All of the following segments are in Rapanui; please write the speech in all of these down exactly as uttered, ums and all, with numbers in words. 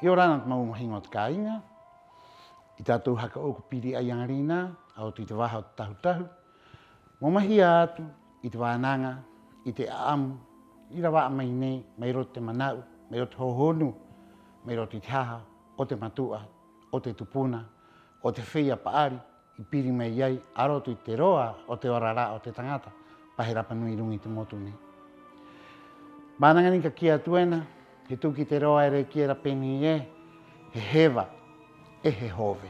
'Iorana te mau mahiŋo o te kāiŋa, i tātou haka 'ou ko piri 'ai 'aŋarinā a roto i te vaha o te Tahu-tahu, mo mahia atu i te vānaŋa, i te 'a'amu i rava'a mai nei, mai roto i te mana'u, mai roto i te hōhonu, mai roto i te haha o te matu'a, o te tupuna, o te feia pa'ari i piri mai ai a roto i te roa o te ora ra'a o te taŋata pa he rapa nui ruŋa i te motu nei. Vānaŋa nei ka kī atu ena, he tu'u ki te roa era e kī era pē nei ē: he heva 'e he hove.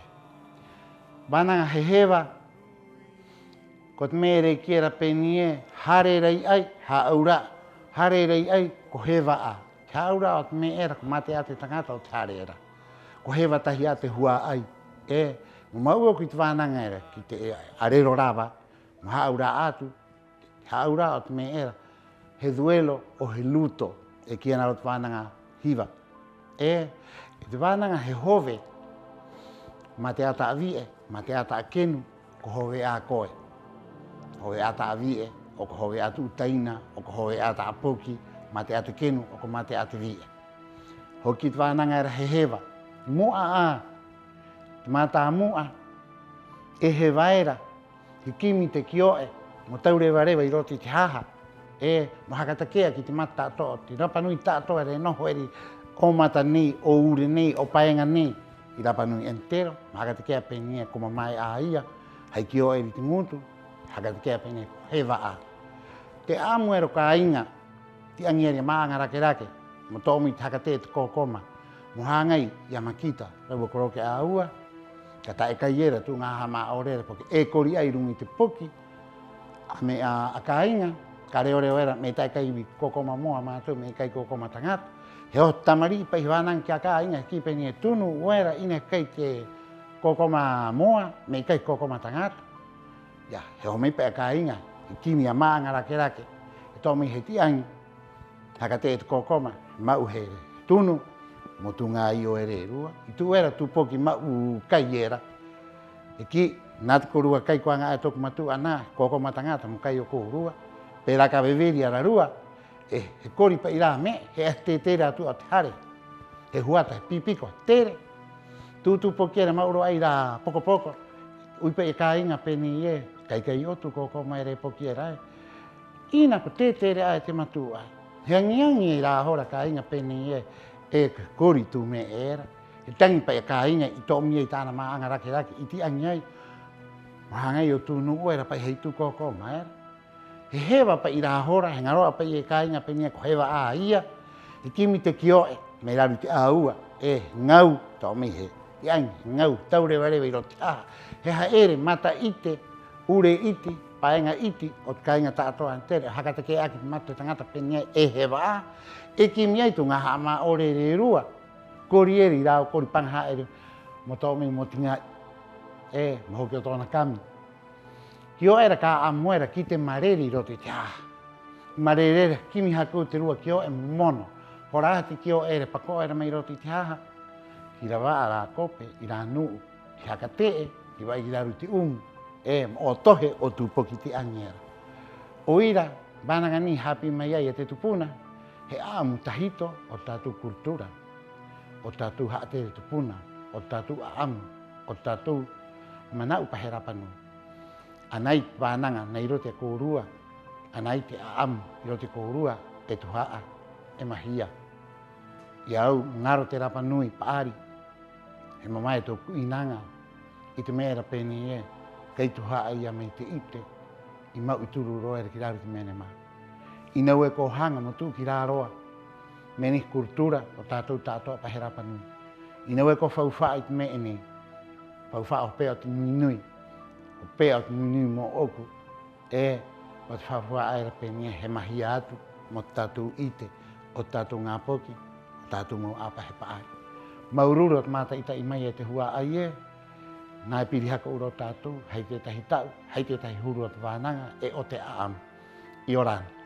Vānaŋa he heva, ko te me'e era e kī era pē nei ē: hare era i 'ai, hā'aura'a, hare era i 'ai, ko heva 'ā. Te hā'aura'a o te me'e era, ko mate 'ā te taŋata o te hare era, ko heva tahi 'ā te hua'ai. 'E mo ma'u ō'oku i te vānaŋa era ki te 'arero rava mo hā'aura'a atu, te hā'aura'a o te me'e era, he duelo 'o he luto e kī ena a roto i te vānaŋa hiva. 'E i te vānaŋa he hove, mate 'ā ta'a vi'e, mate 'ā ta'a kenu, ko hove 'ā koe. Hove 'ā ta'a vi'e, 'o ko hove 'ā tu'u taina, 'o ko hove 'ā ta'a poki, mate 'ā te kenu, 'o ko mate 'ā te vi'e. Hoki te vānaŋa era he heva, mu'a 'ā te mātāmu'a e heva era, he kimi te kio'e mo taureva-reva 'i roto i te haha, 'e mo haka take'a ki te mata ta'ato'a o te Rapa Nui ta'ato'a era e noho era 'o mata nei, 'o ure nei, 'o pā'iŋa nei, 'i Rapa Nui entero, mo haka take'a pē nei ē: ko mamae 'ā ia, hai kio'e era i te ŋutu, haka take'a pē nei ē: ko heva 'ā. Te 'a'amu era o kāiŋa, tiŋa'i era i a Mā'aŋa Rake-rake mo to'o mai te haka te'e te kōkoma mo hāŋai i a Makita rāua ko Roke 'Aua, ka ta'e kai era tu'u ŋā ha'amā 'ore era, porque e kori 'ā 'i ruŋa i te poki a me'e, a kāiŋa, ka reo-reo era: me'e ta'e kai kōkoma moa a mātou, me'e kai kōkoma taŋata. He oho te tamari'i pa'i, he vānaŋa ki a kāiŋa, he kī pē nei ē: tunu 'o era, 'ina he kai te kōkoma moa, me'e kai kōkoma taŋata. Ia, he oho mai pa'i a kāiŋa, he kimi i a Mā'aŋa Rake-rake, he to'o mai he tiŋa'i, haka te'e te kōkoma, ma'u he tunu mo tū ŋā io era e rua. I tu'u era tū poki ma'u kai era, he kī: nā te kōrua kai, ko aŋa 'ā e tō'oku matu'a nā, kōkoma taŋata mo kai o kōrua. Pē rā ka veveri ararua, 'e he kori pa'i rā me'e, he 'ā he tētere atu o te hare, he huata, he pī-piko, he tere. Tū, tū poki era ma'u rō 'ai rā poko-poko, 'ui pa'i e kāiŋa pē nei ē: kai, kai o tū kōkoma era e poki era ē. 'Ina ko tētere 'ā e te matu'a. He aŋi-aŋi 'i rā hora a kāiŋa pē nei ē: e, ko kori tū me'e era. He taŋi pa'i a kāiŋa i to'o mai ai i tā'ana Mā'aŋa Rake-rake i tiŋa'i ai mo hāŋai o tū nu'u era pa'i hai tū kōkoma era. He heva pa'i 'i rā hora, he ŋaro'a pa'i e kāiŋa pē nei ē: ko heva 'ā ia. He kimi te kio'e mai raro i te 'āua, 'e he ŋau, to'o mai he tiŋa'i, he ŋau taureva-reva 'i roto i te haha. He ha'ere mata 'ite, ure 'iti, pā'iŋa 'iti o te kāiŋa ta'ato'a entero, haka take'a ki te mata o te taŋata pē nei ē: e heva 'ā. E kimi ai tū ŋā ha'amā 'ore era e rua, kori era 'i rā 'o kori paŋaha'a era mo to'o mai mo tiŋa'i, 'e mo hoki o tō'ona kami. Kio'e era ka 'a'amu era ki te marere 'i roto i te haha. Marere era, kimi haka 'ou te rua kio'e mo mono. Hora aha te kio'e era e pako'a era mai roto i te haha, ki rava'a rā kope, 'i rā nu'u, ki haka te'e, ki va'ai ki raro i te 'umu, 'e mo 'ōtohe o tū poki tiŋa'i era. 'O ira, vānaŋa nei hāpī mai ai e te tupuna, he 'a'amu tahito o te tātou cultura, o te tātou ha'atere tupuna, o te tātou 'a'amu, o te tātou mana'u pa he rapa nui. Ana ai te vānaŋa nei 'i roto i a kōrua, ana ai te 'a'amu 'i roto i a kōrua, e tuha'a, e mahia. I a au mo ŋaro te rapa nui pa'ari, he mamae tō'oku 'īnaŋa i te me'e era pē nei ē: kai tuha'a ia mai te 'ite i ma'u i turu rō era ki raro i te menema. 'Ina a au e ko haŋa mo tu'u ki rā roa, me'e nei he cultura o tātou ta'ato'a pa he rapa nui. 'Ina a au e ko faufa'a i te me'e nei, faufa'a hope'a o te nui-nui, hope'a o te nui-nui mō'oku, 'e mo te faufa'a era pē nei ē: he mahia atu mo te tātou 'ite o te tātou ŋā poki, o te tātou mau 'ā pa he pa'ari. Māuru-uru o te māta'i-ta'i mai e te hua'ai ē. Nā e piri haka 'ou rō tātou hai tētahi ta'u, hai tētahi huru o te vānaŋa 'e o te 'a'amu. 'Iorana.